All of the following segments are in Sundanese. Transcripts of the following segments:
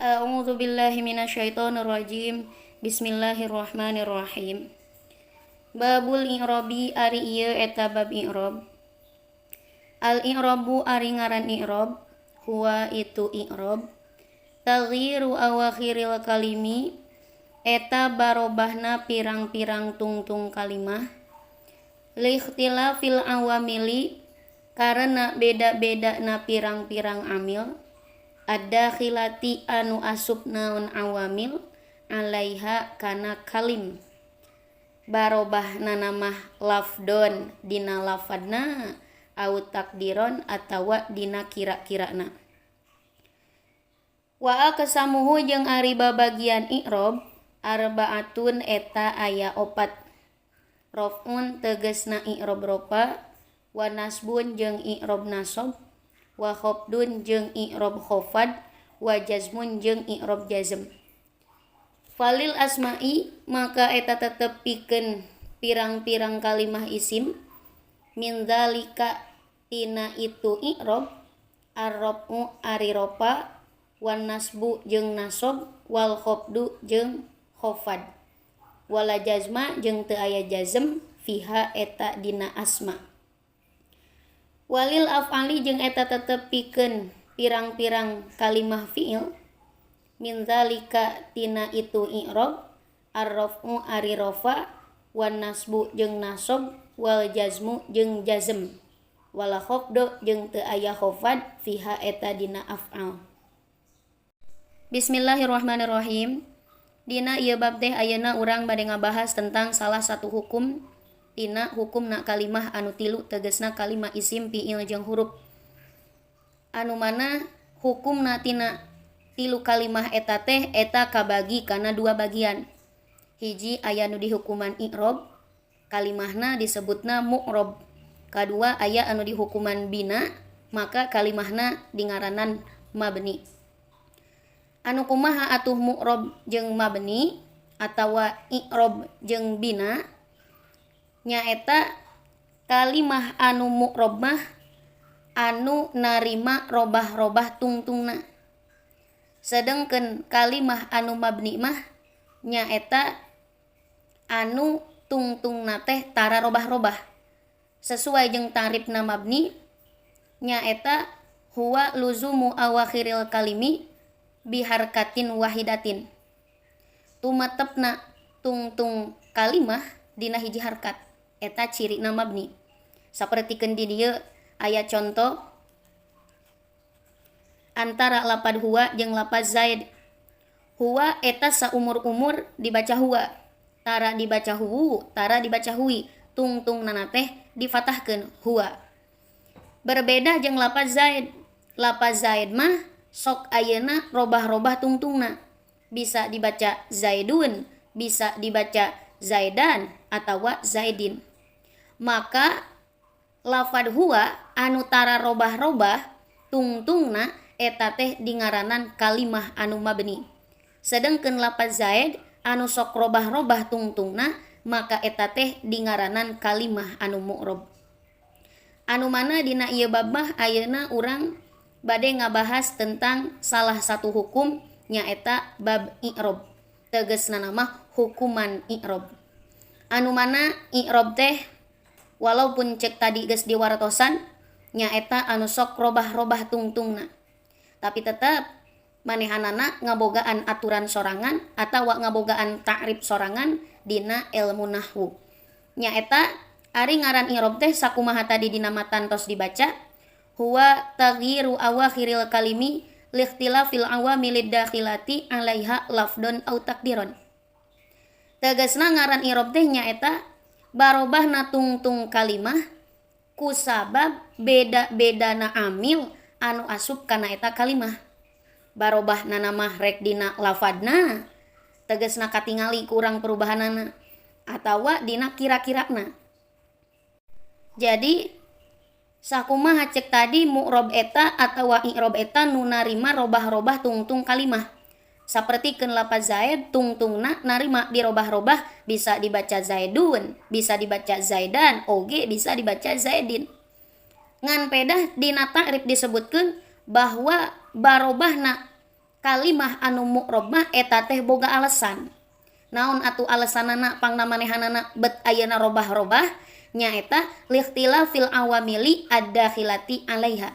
A'udzu billahi minasyaitonir rajim. Bismillahirrahmanirrahim. Babul i'rabi ari ieu eta bab i'rab. Al i'rabu ari ngaran i'rab, huwa itu i'rab. Taghyiru awakhiril kalimi eta barobahna pirang-pirang tungtung kalimah. Liikhtilafil awamili karena beda-bedana pirang-pirang amil. Ad-dakhilati anu asup naon awamil alaiha kana kalim. Barobahna mah lafdon dina lafadna au takdiron atawa dina kira-kirana. Wa aqsamuhu jeung ari babagian i'rob arbaatun eta aya opat. Raf'un tegasna i'rob rofa, wa nasbun jeung i'rob nasab, wa khafdun jeung i'rob khafad, wa jazmun jeung i'rob jazm. Falil asma'i maka eta tetep pikeun pirang-pirang kalimah isim min zalika tina itu i'rob arrafu ari rofa, wan nasbu jeung nasab, wal khafdu jeung khafad, wala jazma jeung teu aya jazm fiha eta dina asma. Walil af'ali jeung eta tetep pikeun pirang-pirang kalimah fi'il min zalika tina itu i'rob arrafu ari rofa, wan nasbu jeung nasab, wal jazmu jeung jazm, wala khafdu jeung teu aya khafad fiha eta dina af'al. Bismillahirrahmanirrahim. Dina ieu bab teh ayeuna urang bade ngabahas tentang salah satu hukum tina hukumna kalimah anu tilu tegasna kalimah isim, fiil jeung huruf. Anu mana hukumna tina tilu kalimah eta teh eta kabagi kana dua bagian. Hiji aya nu dihukuman i'rob, kalimahna disebutna mu'rob. Kadua aya anu dihukuman bina, maka kalimahna dingaranan mabni. Anu kumaha atuh mu'rob jeung mabni atawa i'rob jeung bina? Nyaeta kalimah anu mu'rob mah anu narima robah-robah tungtungna. Sedengkeun kalimah anu mabni mah nyaeta anu tungtungna teh tara robah-robah. Sesuai jeung tarifna mabni nyaeta huwa luzumu awakhiril kalimi biharkatin wahidatin. Tumatepna tungtung kalimah dina hiji harkat. Eta cirina mabni. Sapertikeun di dieu aya contoh antara lapad huwa jeung lapad zaid. Huwa eta saumur-umur dibaca huwa, tara dibaca huwu, tara dibaca hui, tungtungnana teh difatahkeun huwa. Berbeda jeung lapad zaid. Lapad zaid mah sok ayeuna robah-robah tungtungna. Bisa dibaca zaidun, bisa dibaca zaidan atawa zaidin. Maka lafad huwa anu tara robah-robah tungtungna eta teh dingaranan kalimah anu mabni. Sedengkeun lafad zaid anu sok robah-robah tungtungna maka eta teh dingaranan kalimah anu mu'rob. Anu mana dina ieu bab mah ayeuna urang bade ngabahas tentang salah satu hukum nyaeta bab i'rob. Tegasna mah hukuman i'rob. Anu mana i'rob teh walaupun cek tadi geus diwartosan nyaeta anu sok robah-robah tungtungna. Tapi tetep manehanana ngabogaan aturan sorangan atawa ngabogaan ta'rif sorangan dina ilmu nahwu. Nyaeta ari ngaran i'rob teh sakumaha tadi dina matan tos dibaca huwa taghyiru awakhiril kalimi liikhtilafil awamilid dakhilati alaiha lafdon au takdiron. Tegasna ngaran i'rob teh nyaeta barobahna tungtung kalimah kusabab beda-bedana amil anu asup kana eta kalimah. Barobahna mah rek dina lafadna tegasna katingali kurang perubahanana atawa dina kira-kirana. Jadi sakumaha cek tadi mu'rob eta atawa i'rob eta nu narima robah-robah tungtung kalimah. Sapertikeun lapaz zaid tungtungna narima dirobah-robah bisa dibaca zaidun, bisa dibaca zaidan, oge bisa dibaca zaidin. Ngan pedah dina ta'rif disebutkeun bahwa barobahna Kalimah anu mu'rob mah eta teh boga alasan. Naon atuh alasanana pangna manehanana bet ayeuna robah-robah? Nyaeta likhtilafil awamili ad-dakhilati alaiha.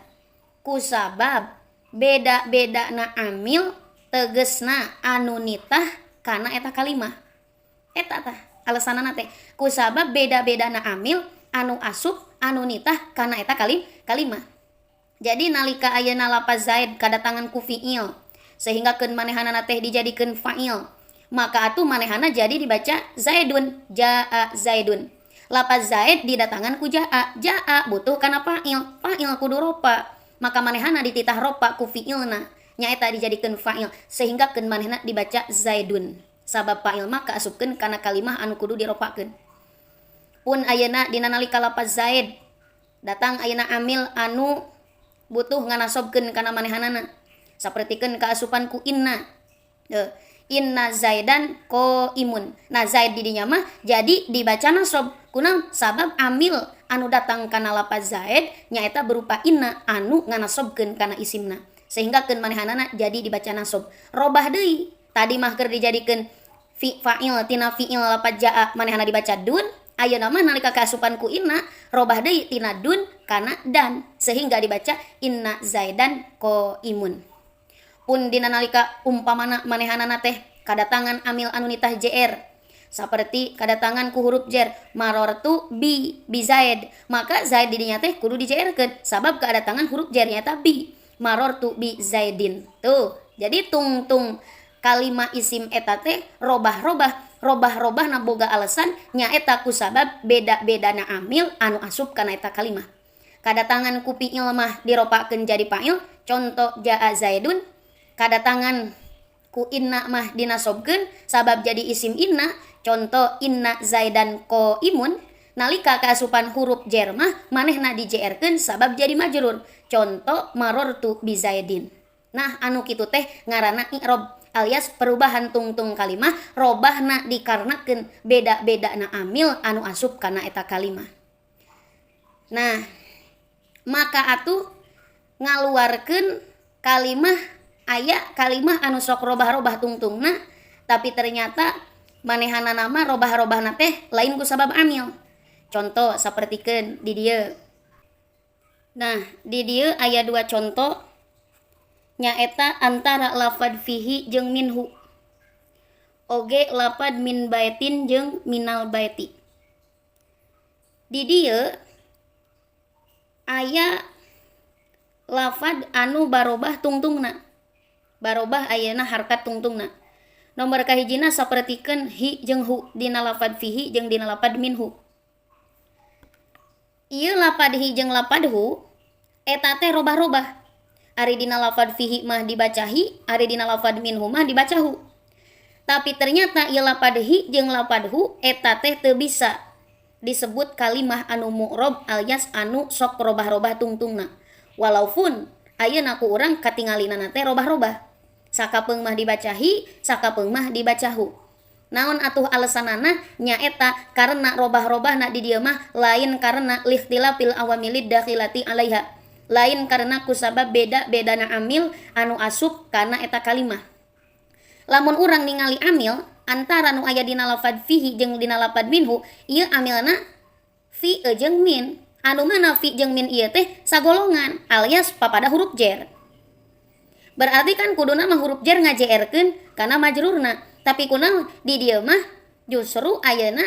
Kusabab beda-beda na amil tegesna anu nitah kana eta kalimah. Eta tah alasanana teh kusabab beda-beda na amil anu asup anu nitah kana eta kalimah. Jadi nalika ayeuna lapaz Zaid kadatangan ku fiil sehingga keun manehanana teh dijadikeun fa'il, maka atuh manehana jadi dibaca Zaidun, jaa Zaidun. Lapaz Zaid didatangan ku jaa, jaa butuh kana fa'il, fa'il kudu ropa, maka manehana dititah ropa ku fiilna, nyaeta dijadikeun fa'il sehingga keun manehna dibaca Zaidun. Sabab fa'il mah kaasupkeun kana kalimah anu kudu diropakeun. Pun ayeuna dina nalika lapaz Zaid datang ayeuna amil anu butuh nganasobkeun kana manehanana, sapertikeun kaasupan ku inna. Inna Zaidan qaimun. Nah Zaid di dinya mah jadi dibaca nasab. Kunaon? Sabab amil anu datang kana lapaz Zaid nyaeta berupa inna anu nganasobkeun kana isimna. Sehingga keun manehanana jadi dibaca nasab. Robah deui. Tadi mah keur dijadikeun fi fa'il tina fi'il lapaz jaa manehana dibaca dun. Ayeuna mah nalika kaasupan ku inna robah deui tina dun kana dan sehingga dibaca inna Zaidan qaimun. Pun dina nalika umpamana manehanana teh kadatangan amil anu nitah jr saperti kadatangan ku huruf jer marortu bi bi Zaid, maka Zaid di dinya teh kudu dijerkeun sabab kadatangan huruf jer nyaeta bi, marortu bi Zaidin. Tuh, jadi tungtung kalima isim eta teh robah-robah, robah-robah na boga alasan nyaeta kusabab beda-bedana amil anu asup kana eta kalimah. Kadatangan ku fi'il mah diropakeun jadi fa'il, contoh jaa Zaidun. Kadatangan ku inna mah dinasobkeun sabab jadi isim inna, contoh inna Zaidan qaimun. Nalika kaasupan huruf jer mah manehna dijerkeun sabab jadi majrur, contoh marortu bi Zaidin. Nah anu kitu teh ngaranna i'rob alias perubahan tungtung kalimah, robahna dikarenakeun beda-bedana amil anu asup kana eta kalimah. Nah maka atuh ngaluarkeun kalimah aya kalimah anu sok robah-robah tungtungna tapi ternyata manehana nama robah-robahna teh lain ku sabab amil. Contoh sapertikeun di dieu. Nah, di dieu aya dua contoh nyaeta antara lafad fihi jeung minhu. Oge lafad min baitin jeung minal baiti. Di dieu aya lafad anu barobah tungtungna. Barobah ayeuna harkat tungtungna. Nomor kahijina sapertikeun hi jeung hu dina lafad fihi jeung dina lafad minhu. Ieu lafad hi jeung lafad hu eta teh robah-robah. Ari dina lafad fihi mah dibaca hi, ari dina lafad minhu mah dibaca hu. Tapi ternyata ieu lafad hi jeung lafad hu eta teh teu bisa disebut kalimah anu mu'rob alias anu sok robah-robah tungtungna. Walaupun ayeuna ku urang katingalinana teh robah-robah. Sakapeung mah dibaca hi, sakapeung mah dibaca hu. Naon atuh alasanana? Nyaeta karena robah-robahna di dieu mah lain karena likhtilafil awamilid dakhilati alaiha. Lain karena kusabab beda-bedana amil anu asup kana eta kalimah. Lamun urang ningali amil antara nu aya dina lafad fihi jeung dina lafad minhu, ieu amilna fi jeung min. Anu mana fi jeung min ieu teh sagolongan alias papada huruf jer. Berarti kan kuduna mah huruf jer ngajerkeun kana majrurna. Tapi kunaon di dieu mah justru ayeuna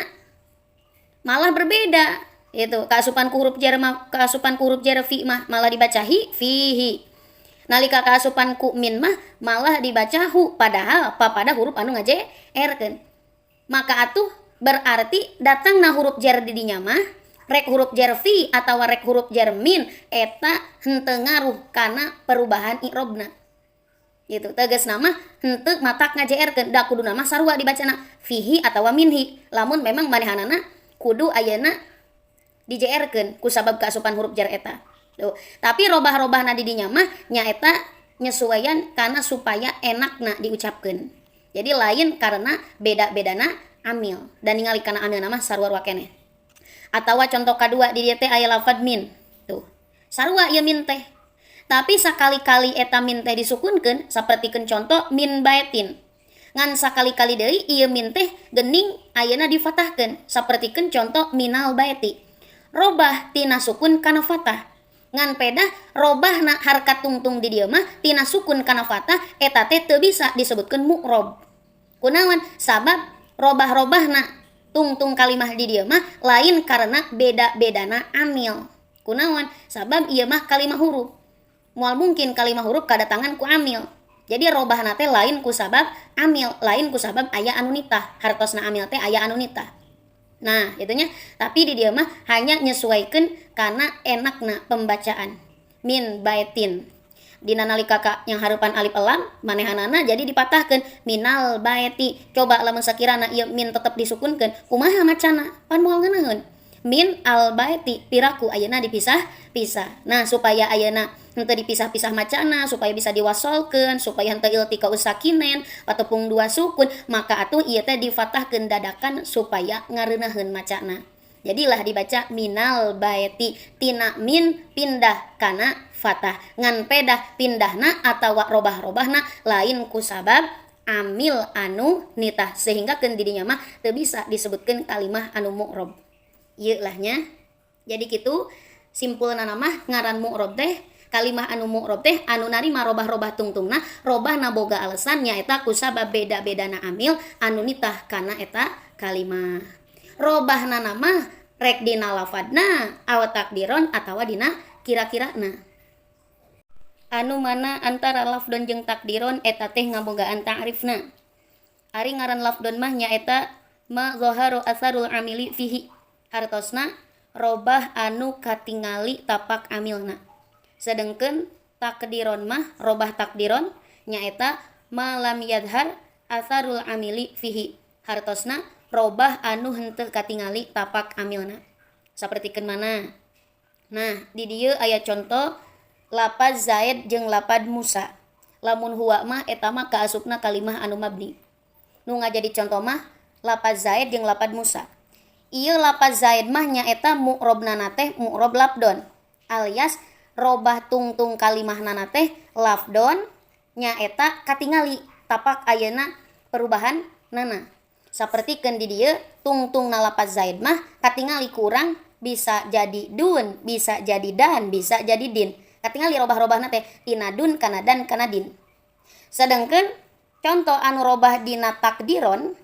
malah berbeda. Itu kaasupan ku huruf jer mah, kaasupan ku huruf jer fi mah malah dibaca hi fihi. Nalika kaasupan ku min mah malah dibaca hu, padahal papada huruf anu ngajerkeun. Maka atuh berarti datangna huruf jer di dinya mah rek huruf jer fi atawa rek huruf jer min eta henteu ngaruh kana perubahan i'robna. Gitu tegasna mah henteu matak ngajerkeun, da kuduna mah sarua dibacana fihi atawa minhi. Lamun memang manehanana kudu ayeuna dijerkeun ku sabab kaasupan huruf jar eta. Tuh. Tapi robah-robahna di dinya mah nyaeta nyesuaian kana supaya enakna diucapkeun. Jadi lain karena beda-bedana amil dan ningali kana amilna mah sarua keneh. Atawa contoh kadua di dieu teh aya lafad min. Tuh. Sarua ieu min teh. Tapi sakali-kali eta min teh disukunkeun, sapertikeun contoh min baetin. Ngan sakali-kali deui ieu min teh geuning ayeuna difatahkeun, sapertikeun contoh minal baeti. Robah tina sukun kana fatah. Ngan pedah robahna harkat tungtung di dieu mah tina sukun kana fatah eta teh teu bisa disebutkeun mu'rob. Kunaon? Sabab robah-robahna tungtung kalimah di dieu mah lain karena beda-bedana amil. Kunaon? Sabab ieu mah kalimah huruf. Moal mungkin kalimah huruf kadatangan ku amil. Jadi robahna teh lain ku sabab amil, lain ku sabab aya anu nitah. Hartosna amil teh aya anu nitah. Nah, itunya. Tapi di dieu mah hanya nyesuaikeun kana enakna pembacaan. Min baitin. Dina nalika ka yang harupan alif lam manehanana jadi dipatahkeun minal baeti. Coba lamun sakirana ieu min tetep disukunkeun, kumaha macana? Pan moal ngeunaheun. Min al baeti piraku ayeuna dipisah-pisah. Nah, supaya ayeuna henteu dipisah-pisah macana, supaya bisa diwasolkeun, supaya henteu iltika usakinen ataupun dua sukun, maka atuh ieu teh difatahkeun dadakan supaya ngareunaheun macana. Jadilah dibaca minal baeti, tina min pindah kana fatah. Ngan pedah pindahna atawa robah-robahna lain ku sabab amil anu nitah, sehingga keun didinya mah teu bisa disebutkeun kalimah anu mu'rob. Ieu lah nya. Jadi kitu simpulna mah ngaran mu'rob teh kalimah anu mu'rob teh anu narima robah-robah tungtungna, robahna boga alasan nyaeta kusabab beda-bedana amil anu nitah kana eta kalimah. Robahna mah rek dina lafadna aw takdiron atawa dina kira-kirana. Anu mana antara lafdon jeung takdiron eta teh ngabogaan ta'rifna. Ari ngaran lafdon mah nyaeta ma zahara asarul amili fihi. Hartosna robah anu katingali tapak amilna. Sedengkeun takdiron mah robah takdiron nyaeta ma lam yadhar asarul amili fihi. Hartosna robah anu henteu katingali tapak amilna. Sapertikeun mana? Nah, di dieu aya contoh lapad Zaid jeung lapad Musa. Lamun huwa mah eta mah kaasupna kalimah anu mabni. Nu ngajadi contoh mah lapad Zaid jeung lapad Musa. Ieu lapad Zaid mah nyaeta mu'robna teh mu'rob labdon, alias robah tungtung kalimahna teh lafdon nyaeta katingali tapak ayeuna perubahan nana. Sapertikeun di dieu tungtungna lapad Zaid mah katingali kurang bisa jadi dun, bisa jadi dan, bisa jadi din. Katingali robah-robahna teh tina dun kana dan kana din. Sedangkan contoh anu robah dina takdiron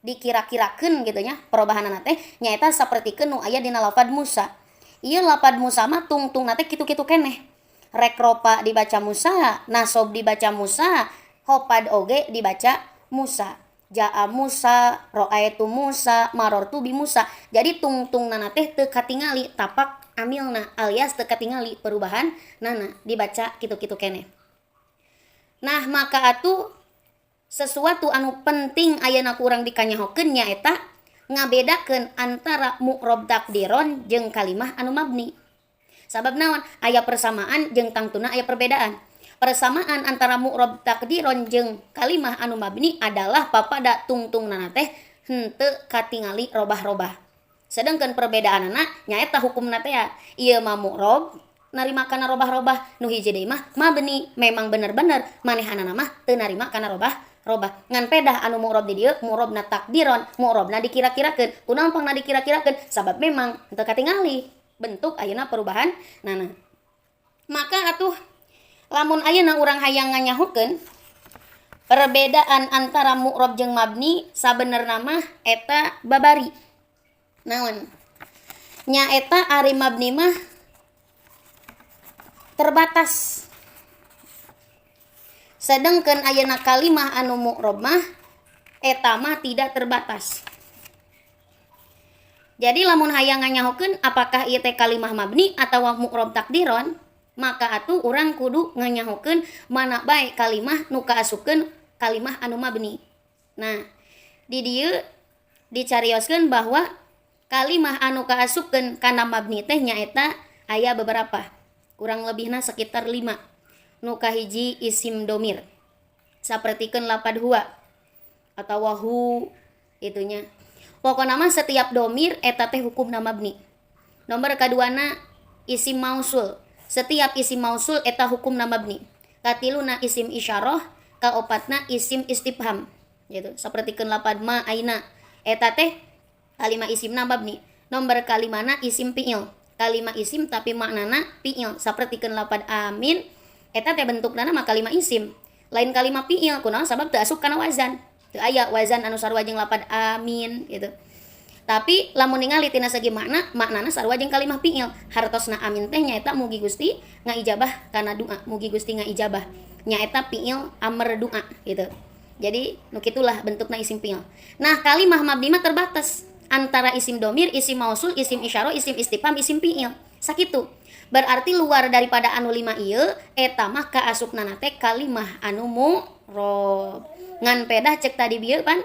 dikira-kirakeun gitu nya perubahanna teh nyaeta sapertikeun nu aya dina lafad Musa. Ieu lapad Musa mah tungtungna teh kitu-kitu keneh. Rek ropa dibaca Musa, nasob dibaca Musa, hopad oge dibaca Musa. Jaa Musa, ro'aitu Musa, marortu bi Musa. Jadi tungtungna teh teu katingali tapak amilna alias teu katingali perubahan nana dibaca kitu-kitu keneh. Nah, maka atuh sesuatu anu penting ayeuna ku urang dikanyahokeun nyaeta ngabedakeun antara mu'rob takdiron jeung kalimah anu mabni. Sabab naon? Aya persamaan jeung tangtuna aya perbedaan. Persamaan antara mu'rob takdiron jeung kalimah anu mabni adalah papada tungtungna teh henteu katingali robah-robah. Sedangkan perbedaanana nyaeta hukumna teh ieu mah mu'rob narima kana robah-robah, nu hiji deui mah mabni memang bener-bener manehanana mah teu narima kana robah-robah. Ngan pedah anu mu'rob di dieu mu'robna takdiron, mu'robna dikira-kirakeun. Kunaon pangna dikira-kirakeun? Sabab memang henteu katingali bentuk ayeuna perubahan nana. Maka atuh lamun ayeuna urang hayang nganyahokeun perbedaan antara mu'rob jeung mabni sabenerna mah eta babari. Naon? Nyaeta ari mabni mah terbatas. Sedangkan ayeuna kalimah anu mu'rob mah eta mah tidak terbatas. Jadi lamun hayang nganyahokeun apakah ieu teh kalimah mabni atawa mu'rob takdiron, maka atuh urang kudu nganyahokeun mana bae kalimah nu kaasupkeun kalimah anu mabni. Nah, di dieu dicarioskeun bahwa kalimah anu kaasupkeun kana mabni teh nyaeta aya beberapa, kurang lebihna sekitar 5. Nu kahiji isim domir, sapertikeun lapad huwa atawa hu itunya. Pokona mah setiap domir eta teh hukumna mabni. Nomor kaduana isim mausul, Setiap isim mausul eta hukumna mabni. Katiluna isim isyarah, kaopatna isim istifham gitu. Sapertikeun lapad ma aina eta teh kalima isimna mabni. Nomor kalimana isim fi'il. Kalima isim tapi maknana fi'il. Sapertikeun lapad amin eta teh bentukna mah kalima isim. Lain kalima fi'il kunaon sabab teu asup kana wazan. Teu aya wazan anu sarua jeung lapad amin gitu. Tapi lamun ningali tina segi makna, maknana sarua jeung kalimah fi'il. Hartosna amin teh nyaeta mugi Gusti ngaijabah kana doa, mugi Gusti ngaijabah. Nyaeta fi'il amr doa gitu. Jadi nu kitulah bentukna isim fi'il. Nah, kalimah mabni mah terbatas antara isim domir, isim mausul, isim isyarah, isim istifham, isim fi'il. Sakitu. Berarti luar daripada anu lima ieu eta mah kaasupna teh kalimah anu mu'rob. Ngan pedah cek tadi bieu pan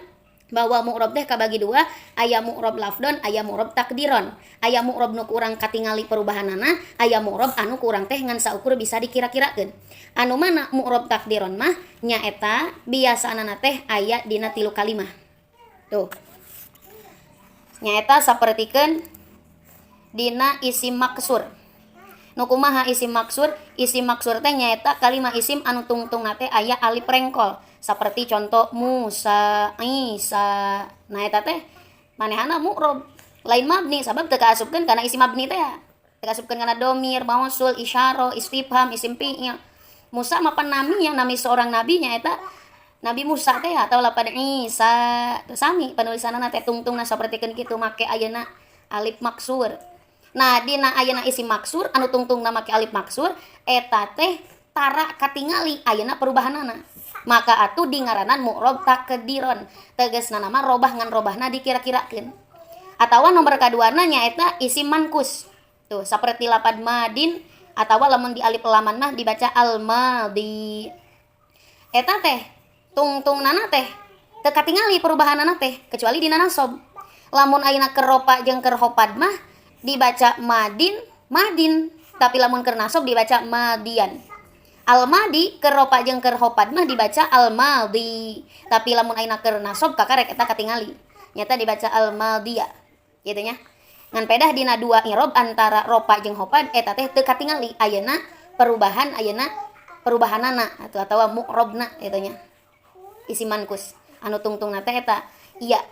bahwa mu'rob teh kabagi dua, aya mu'rob lafdon, aya mu'rob takdiron. Aya mu'rob nu kurang katingali perubahanana, aya mu'rob anu kurang teh ngan saukur bisa dikira-kirakeun. Anu mana mu'rob takdiron mah nyaeta biasana teh aya dina tilu kalimah. Tuh. Nyaeta sapertikeun dina isim maksur. Nu kumaha isim maksur? Isim maksur teh nyaeta kalimah isim anu tungtungna teh aya alif rengkol. Seperti contoh Musa, Isa. Nah eta teh manehana mu'rob lain mabni sabab teu kaasupkeun kana isim mabni teh ya. Teu kaasupkeun kana domir, mausul, isyarah, istifham, isim fi'il. Musa mah pan nami ya, nami seorang nabi nyaeta Nabi Musa teh atau lapad Isa. Teu sami penulisanana teh tungtungna sapertikeun kitu make ayeuna alif maksur. Nah, dina ayeuna isim maksur anu tungtungna make alif maksur eta teh tara katingali ayeuna perubahanana. Maka atuh dingaranan mu'rob takdiron. Tegasna nama robah ngan robahna dikira-kirakeun. Atawa nomor kaduana nyaeta isim mankus. Tuh, saperti lapad madin atawa lamun di alif laman mah dibaca al-madi. Eta teh tungtungnana teh teu katingali perubahanana teh kecuali dina nasob. Lamun ayeuna keur ropa jeung keur hopad mah dibaca madin, madin, tapi lamun keur nasob dibaca madian. Al-madi keur ropa jeung keur hopad mah dibaca al-madi, tapi lamun ayeuna keur nasob kakarek eta katingali. Nyata dibaca al-madiya. Gitu nya. Ngan pedah dina dua i'rob antara ropa jeung hopad eta teh teu katingali ayeuna perubahan ayeuna perubahanana atau atawa mu'robna gitu nya. Isim mankus anu tungtungna teh eta iya.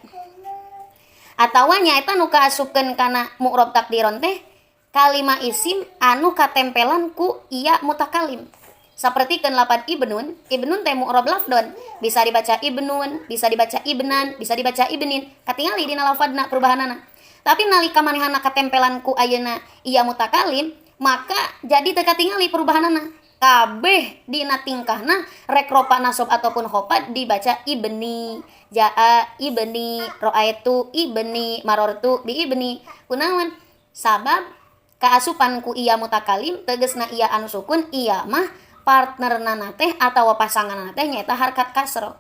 Atawa nyaeta nu kaasupkeun kana mu'rob takdiron teh kalima isim anu katempelan ku iya mutakalim. Sapertikeun lapad ibnun, ibnun teh mu'rob lafdon, bisa dibaca ibnun, bisa dibaca ibnan, bisa dibaca ibnin, katingali dina lafadna perubahanana. Tapi nalika manehana katempelan ku ayeuna iya mutakalim, maka jadi teu katingali perubahanana. Kabeh dina tingkahna rek ropa nasob ataupun hopad dibaca ibni, jaa ibni, roaitu ibni, marortu bi ibni. Kunaon? Sabab kaasupan ku iya mutakalim tegesna iya anu sukun, iya mah partnernana teh atawa pasanganna teh nyaeta harkat kasro.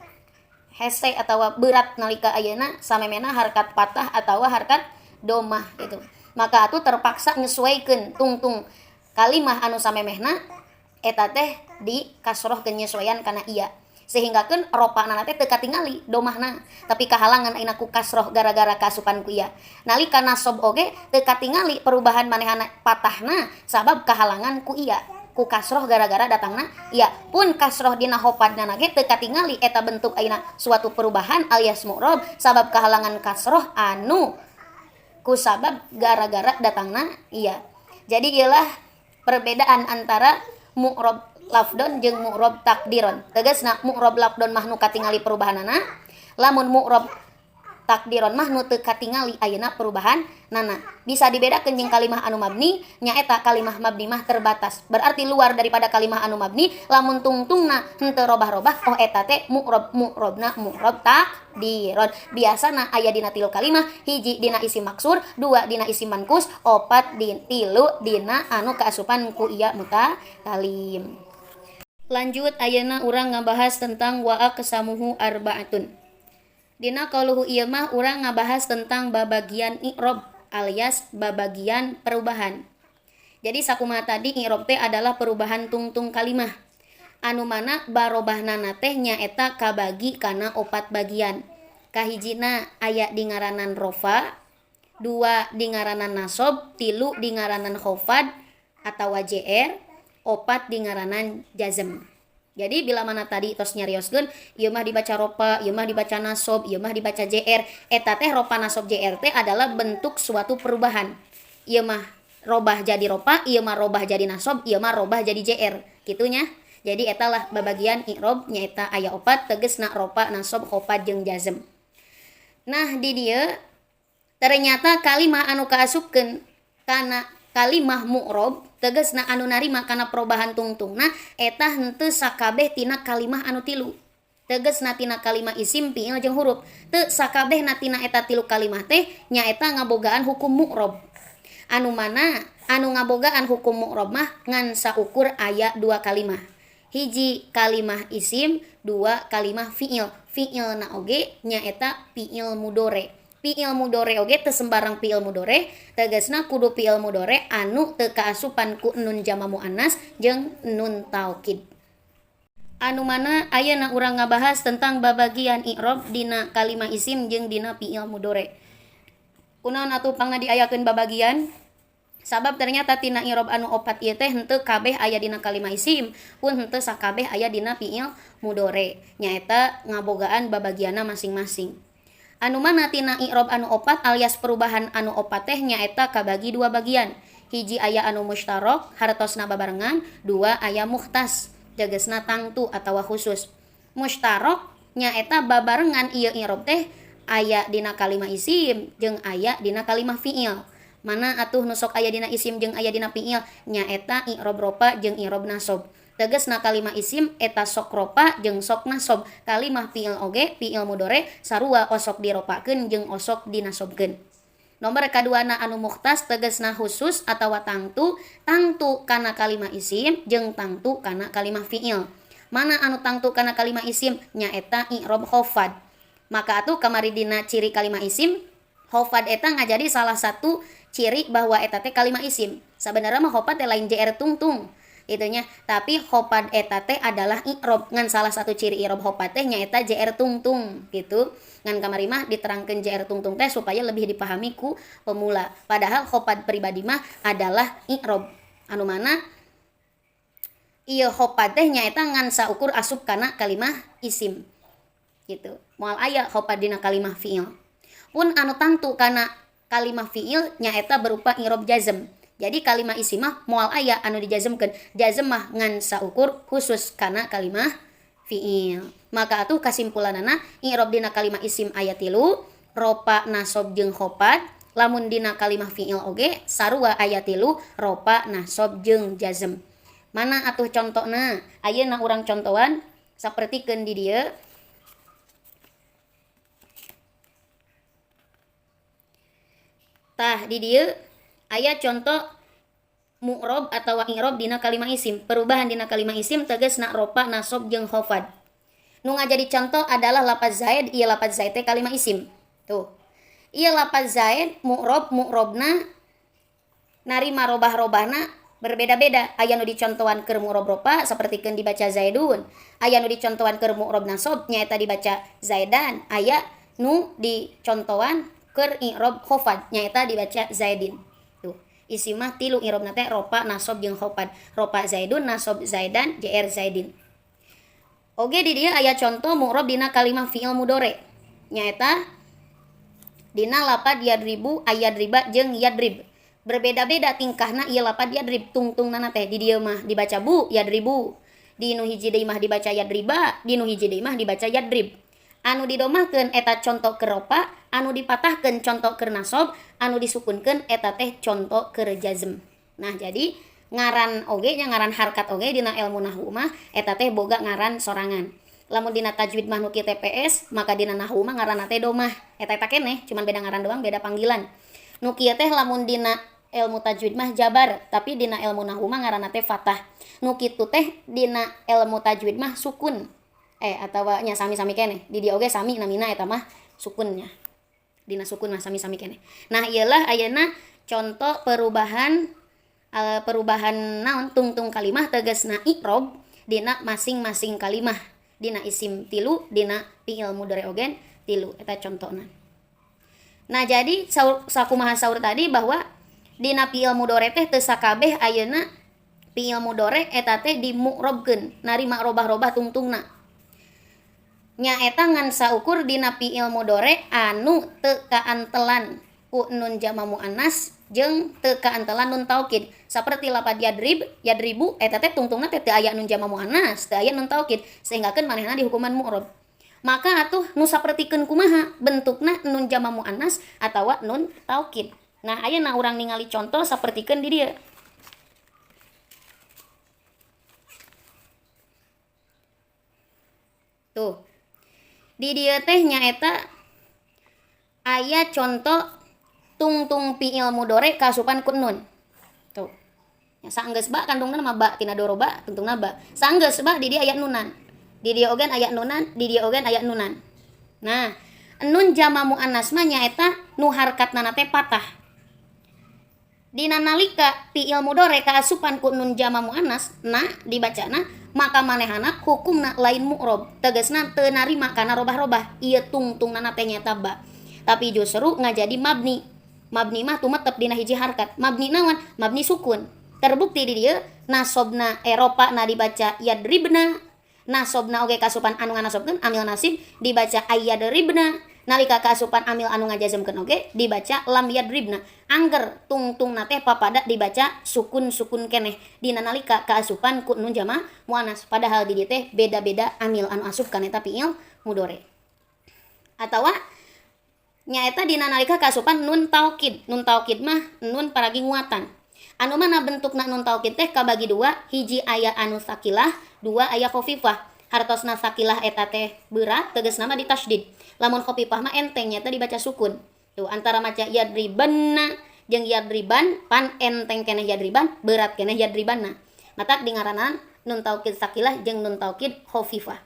Hese atawa berat nalika ayeuna samemena harkat patah atawa harkat domah gitu. Maka atuh terpaksa nyesuaikeun tungtung kalimah anu samemehna eta teh di kasroh kenyesuaian kana iya. Sehingga keun ropana teh teu katingali domahna, tapi kahalangan ayeuna ku kasroh gara-gara kaasupan ku iya. Nalika nasob oge teu katingali perubahan manehana patahna sabab kahalangan ku iya. Ku kasroh gara-gara datangna iya pun kasroh dina hopadna ge teu katingali eta bentuk ayeuna suatu perubahan alias mu'rob sabab kahalangan kasroh anu ku sabab gara-gara datangna iya. Jadi ialah perbedaan antara mu'rob lafdon jeung mu'rob takdiron. Tegasna mu'rob lafdon mah nu katingali perubahanana, lamun mu'rob takdiron mah nu teu katingali ayeuna perubahan nana. Bisa dibedakeun jeung kalimah anu mabni, nyaeta kalimah mabni mah terbatas. Berarti luar daripada kalimah anu mabni, lamun tungtungna henteu robah-robah, oh eta teh mu'rob, mu'robna mu'rob takdiron. Biasana aya dina tilu kalimah, hiji dina isim maksur, dua dina isim mankus, opat di tilu dina anu kaasupan ku iya mutakalim. Lanjut ayeuna urang ngabahas tentang wa aqsamuhu arbaatun. Dina qauluhu ieu mah urang ngabahas tentang babagian i'rob alias babagian perubahan. Jadi sakumaha tadi i'rob teh adalah perubahan tungtung kalimah. Anu mana barobahnana teh nyaeta kabagi kana opat bagian. Kahijina aya di ngaranan rofa, dua di ngaranan nasob, tilu di ngaranan khofad atawa jr, Opat dingaranan jazm. Jadi bila mana tadi tos nyarioskeun ieu mah dibaca ropa, ieu mah dibaca nasob, ieu mah dibaca JR. Eta teh ropa, nasob, JR teh adalah bentuk suatu perubahan. Ieu mah robah jadi ropa, ieu mah robah jadi nasob, ieu mah robah jadi JR. Kitunya. Jadi etalah babagian i'rob, nyaeta aya opat, tegesna ropa, nasob, khofad jeung jazm. Nah, di dieu ternyata kalimah anu kaasupkeun kana kalimah mu'rob, tegesna anu narima kana perubahan tungtungna, eta henteu sakabeh tina kalimah anu tilu, tegesna tina kalimah isim, fiil jeung huruf. Teu sakabehna tina eta tilu kalimah teh nyaeta ngabogaan hukum mu'rob. Anu mana anu ngabogaan hukum mu'rob mah ngan saukur aya dua kalimah: hiji kalimah isim, dua kalimah fiil. Fiil na oge nyaeta fiil mudore. Fiil mudore oge teu sembarang fiil mudore, tegasna kudu fiil mudore anu teu kaasupan ku nun jama muannas jeung nun taukid. Anu mana ayeuna urang ngabahas tentang babagian i'rob dina kalimah isim jeung dina fiil mudore. Kunaon atuh pangna diayakeun babagian? Sabab ternyata tina i'rob anu opat ieu teh henteu kabeh aya dina kalimah isim pun henteu sakabeh aya dina fiil mudore, nyaeta ngabogaan babagianna masing-masing. Anu mana tina i'rob anu opat alias perubahan anu opat teh nyaeta kabagi dua bagian: hiji aya anu mustarok, hartosna babarengan, dua aya mukhtas, tegesna tangtu atawa khusus. Mustarok nyaeta babarengan ieu i'rob teh aya dina kalimah isim jeung aya dina kalimah fiil. Mana atuh nu sok aya dina isim jeung aya dina fiil? Nyaeta i'rob ropa jeung i'rob nasob. Tegesna kalimah isim eta sok ropa jeung sok nasob. Kalimah fiil oge, fiil mudore sarua, osok diropakeun jeung osok dinasobkeun. Nomor kaduana anu mukhtas, tegesna khusus atawa tangtu, tangtu kana kalimah isim jeung tangtu kana kalimah fiil. Mana anu tangtu kana kalimah isim? Nyaeta i'rob khofad. Maka atuh kamari dina ciri kalimah isim, khofad eta ngajadi salah satu ciri bahwa eta teh kalimah isim. Sabenerna mah khofad teh lain JR tungtung itunya, tapi khofad eta teh adalah i'rob, ngan salah satu ciri i'rob khofad teh nyaeta JR tungtung gitu. Ngan kamari mah diterangkeun JR tungtung teh supaya lebih dipahami ku pemula, padahal khofad pribadi mah adalah i'rob. Anu mana ieu khofad teh nyaeta ngan saukur asup kana kalimah isim gitu, moal aya khofad dina kalimah fiil. Pun anu tangtu kana kalimah fiil nyaeta berupa i'rob jazm. Jadi kalimah isim mah moal aya anu dijazmkeun. Jazm mah ngan saukur khusus kana kalimah fiil. Maka atuh kasimpulanana i'rob dina kalimah isim aya tilu, ropa, nasob jeung khofad. Lamun dina kalimah fiil oge sarua aya tilu, ropa, nasob jeung jazm. Mana atuh contona? Ayeuna urang contohan sapertikeun di dieu. Tah di dieu aya contoh mu'rob atau i'rob dina kalimah isim. Perubahan dina kalimah isim tegasna ropa, nasob jeung khofad. Nu ngajadi contoh adalah lafaz zaid, ieu lafaz zaid teh kalimah isim. Tuh. Ieu lafaz zaid mu'rob, mu'robna narima robah-robahna berbeda-beda. Aya nu dicontohan keur mu'rob ropa sapertikeun dibaca zaidun. Aya nu dicontohan keur mu'rob nasob nyaeta dibaca zaidan. Aya nu dicontohan keur i'rob khofad nyaeta dibaca zaidin. Tuh. Isim mah tilu i'robna teh ropa, nasob jeung khofad. Ropa zaidun, nasob zaidan, jr zaidin. Oge di dieu aya contoh mu'rob dina kalimah fi'il mudore. Nyaeta dina lapad yadribu, ayadriba jeung yadrib. Berbeda-beda tingkahna ieu lapad yadrib, tungtungnana teh di dieu mah dibaca bu yadribu. Di nu hiji deui mah dibaca yadriba, di nu hiji deui mah dibaca yadrib. Anu didomahkeun eta contoh keur ropa, anu dipatahkeun contoh keur nasob, anu disukunkeun eta teh contoh keur jazm. Nah, jadi ngaran oge nya, ngaran harkat oge dina ilmu nahwu mah eta teh boga ngaran sorangan. Lamun dina tajwid mah nu kieu TPS, maka dina nahwu mah ngaranna teh domah. Eta-eta keneh, cuman beda ngaran doang, beda panggilan. Nu kieu teh lamun dina ilmu tajwid mah jabar, tapi dina ilmu nahwu mah ngaranna teh fathah. Nu kitu teh dina ilmu tajwid mah sukun. Atawa nya sami-sami keneh. Di dieu oge sami namina eta mah sukunnya. Dina sukun mah sami-sami keneh. Nah, ieulah ayeuna contoh perubahan naon tungtung kalimah, tegasna i'rob dina masing-masing kalimah. Dina isim tilu, dina fi'il mudhari oge tilu, eta contona. Nah, jadi sakumaha saur tadi bahwa dina fi'il mudhari teh teu sakabeh ayeuna Fi'il mudhari eta teh dimu'rabkeun, narima robah-robah tungtungna. Nyaeta ngan saukur dina fi'il mudhari anu teu kaantelan ku nun jama muannas jeung teu kaantelan nun taukid. Saperti lapad yadrib, yadribu eta teh tungtungna teh teu aya nun jama muannas, teu aya nun taukid, sehinggakeun manehna dihukuman mu'rab. Maka atuh nu sapertikeun kumaha bentukna nun jama muannas atawa nun taukid. Nah, ayeuna urang ningali contoh sapertikeun di dieu. Tuh. Di dieu teh nyaeta aya contoh tungtung fi'il mudhari kasupan ku nun. Tuh. Ya, saenggeus ba kandungna mah ba tina doroba tungtungna ba. Saenggeus ba di dieu aya nunan. Di dieu oge aya nunan, di dieu oge aya nunan. Nah, nun jama muannas mah nyaeta nu harkatna teh patah. Dina nalika fi'il mudhari kaasupan ku nun jama muannas na dibacana maka manehana hukumna lain mu'rob, tegasna teu narima kana robah-robah ieu tungtungna teh nyaeta ba, tapi justru ngajadi mabni. Mabni mah tumetep dina hiji harkat. Mabni naon? Mabni sukun. Terbukti di dieu nasobna Eropa na dibaca yadribna, nasobna oge kasupan anu nganasobkeun amil nasib dibaca ayyadribna, nalika kaasupan amil anu ngajazmkeun oge dibaca lam yadribna. Angger tungtungna teh papada dibaca sukun-sukun keneh dina nalika kaasupan ku nun jama muannas, padahal di dieu teh beda-beda amil anu asup kana eta fi'il mudhari. Atawa nyaeta dina nalika kaasupan nun taukid. Nun taukid mah nun paragi nguatan. Anu mana bentukna nun taukid teh kabagi dua, hiji aya anu sakilah, dua aya khafifah. Hartosna sakilah eta teh berat tegasna mah ditasydid. Lamun khafifah mah enteng nyata dibaca sukun. Tuh antara maca yadribanna jeung yadriban pan enteng keneh yadriban, berat keneh yadribanna. Matak dingaranan nun taukid sakilah jeung nun taukid khafifah.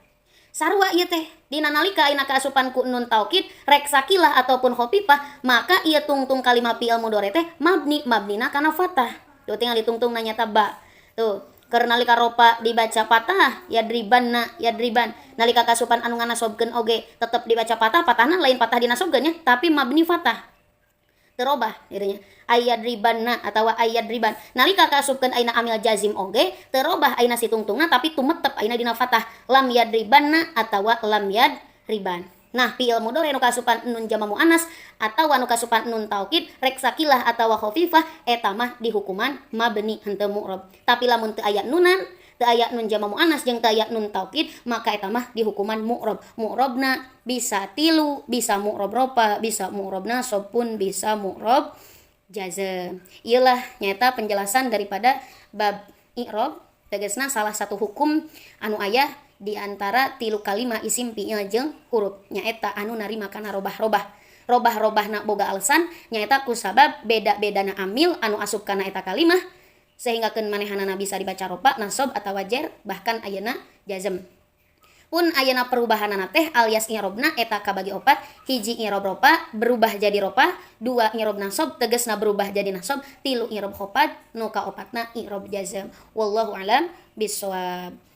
Sarua ieu teh dina nalika ayeuna kaasupan ku nun taukid rek sakilah ataupun khafifah, maka ieu tungtung kalimah fi'il mudhari teh mabni, mabnina kana fathah. Tuh tinggal ditungtung nanya ba. Tuh keur nalika ropa dibaca patah yadribanna yadriban, nalika kasupan anu nganasobkeun oge tetep dibaca patah, patahna lain patah dinasobkeun nya tapi mabni fathah terobah gitu nya, ayadribanna atawa ayadriban. Nalika kaasupkeun ayeuna amil jazim oge terobah ayeuna si tungtungna tapi tumetep ayeuna dina fathah lam yadribanna atawa lam yadriban. Nah, fi'il mudhari nu kaasupan nun jama muannas atawa nu kaasupan nun taukid rek sakilah atawa khafifah eta mah dihukuman mabni henteu mu'rab. Tapi lamun teu aya nunan, teu aya nun jama muannas jeung teu aya nun taukid, maka eta mah dihukuman mu'rab. Mu'rabna bisa tilu, bisa mu'rab rofa, bisa mu'rab nasab pun bisa mu'rab jazm. Ieulah nyata penjelasan daripada bab i'rab, tegasna salah satu hukum anu aya di antara tilu kalima isim fi'il jeung huruf nyaeta anu narima kana robah-robah. Robah-robahna boga alasan nyaeta kusabab beda-bedana amil anu asup kana eta kalimah sehingga keun manehanana bisa dibaca rofa, nasab atawa jer bahkan ayeuna jazm. Pun ayeuna perubahanana teh alias i'rabna eta kabagi opat, hiji i'rab rofa berubah jadi rofa, dua i'rab nasab tegasna berubah jadi nasab, tilu i'rab khafad, nu kaopatna i'rab jazm. Wallahu alam bissawab.